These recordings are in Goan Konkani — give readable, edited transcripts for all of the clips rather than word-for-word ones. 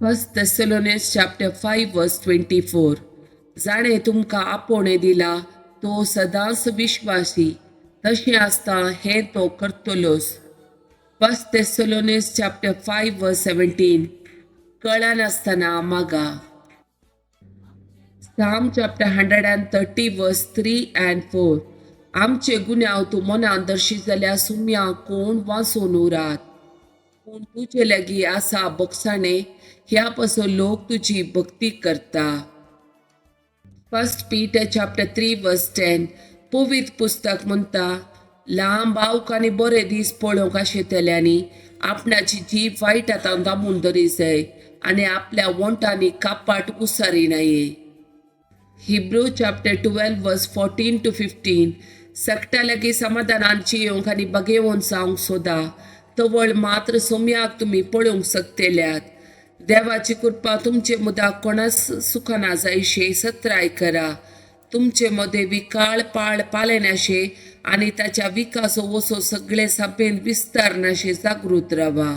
First Thessalonians chapter 5 verse 24. जाणें तुमकां आपोवणें दिला तो सदांच विश्वासी, तशें आसता हें तो करतलोच. First Thessalonians chapter 5 verse 17. कळनासतना मागा. Psalm chapter 130 verse 3 and 4. आमचे गुन्यांव तूं मनान दर्शी जाल्यार सुम्या कोण वाचून उरात. पूण तुजे लागीं आसा बोगसाणें, ह्या पासून लोक तुजी भक्ती करता. First Peter chapter 3 verse 10. पवित्र पुस्तक म्हणटा, लांब आवक आनी बरे दीस पळोवंक आशिल्ल्यांनी आपणाची जीब वायट आतां दामून दरी जाय आनी आपल्या वोंटांनी कापाट उसारिनाये. Hebrew chapter 12 verse 14 to 15. सगट्या लागीं समाधानान जियोंक आनी बगेवन जावंक सोदा, तवळ मात्र सोम्याक तुमी पळोवंक शकतेल्यात. देवाची कृपा तुमचे मुदाक कोणाच सुखना जायशे सत्राय करा. तुमचे मदें विकाळ पाळ पालेनाशे आनी ताच्या विकासो वसो सगळे सभेन विस्तारनाशे जागृत रावा.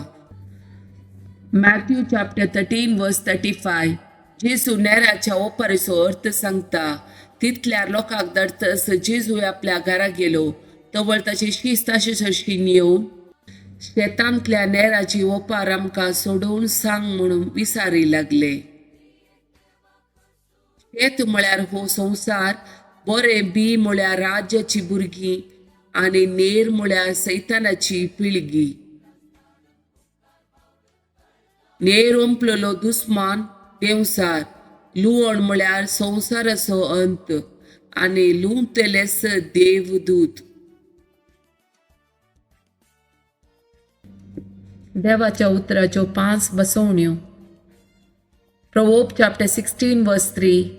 Matthew chapter 13 verse 35. जेजू नेराच्या ओपारीचो अर्थ सांगता. तितल्यार लोकांक धाडतस जेजू आपल्या घरा गेलो. तवळ ताची शिस्त ताचे सरशीं येवन शेतांतल्या नेराची ओपार आमकां सोडोवन सांग म्हणून विचारी लागले. शेत म्हळ्यार हो संवसार, बरें बी म्हळ्यार राज्याची भुरगीं आनी नेर म्हळ्यार सैतानाची पिळगी. नेर ओंपलेलो दुस्मान देंवसार, लुवण म्हळ्यार संवसाराचो अंत आनी लुंवतलेच देवदूत. देवाच्या उतराच्यो 5 बसवण्यो. Proverb chapter 16 verse 3.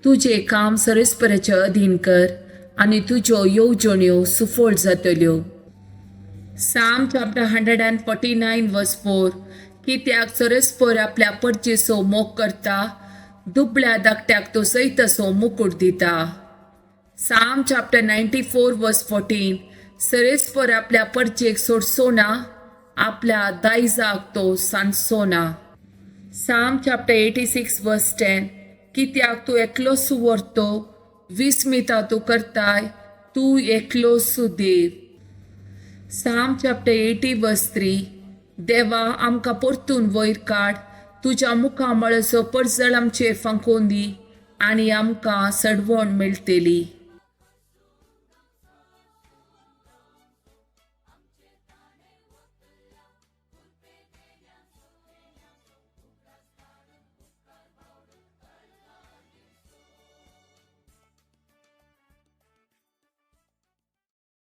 तुजें काम सरस्पराचे अधीन कर आनी तुज्यो येवजण्यो सुफळ जातल्यो. Psalm chapter 149 verse 4. कित्याक सरस्पर आपल्या परचेसो मोग करता, दुबळ्या धाकट्याक तो सैताचो मुकूट दिता. Psalm chapter 94 verse 14. सरस्पर आपल्या परचेक सोडचो ना, आपल्या दायजाक तो सांजचो ना. Psalm chapter 86 verse 10. कित्याक तूं एकलोच व्हरतो, विस्मिता तूं करताय, तूं एकलोच देव. Psalm chapter 80 verse 3. देवा आमकां परतून वयर काड, तुज्या मुखामळाचो परजळ आमचेर फांकोवन दी आनी आमकां सडवण मेळटली.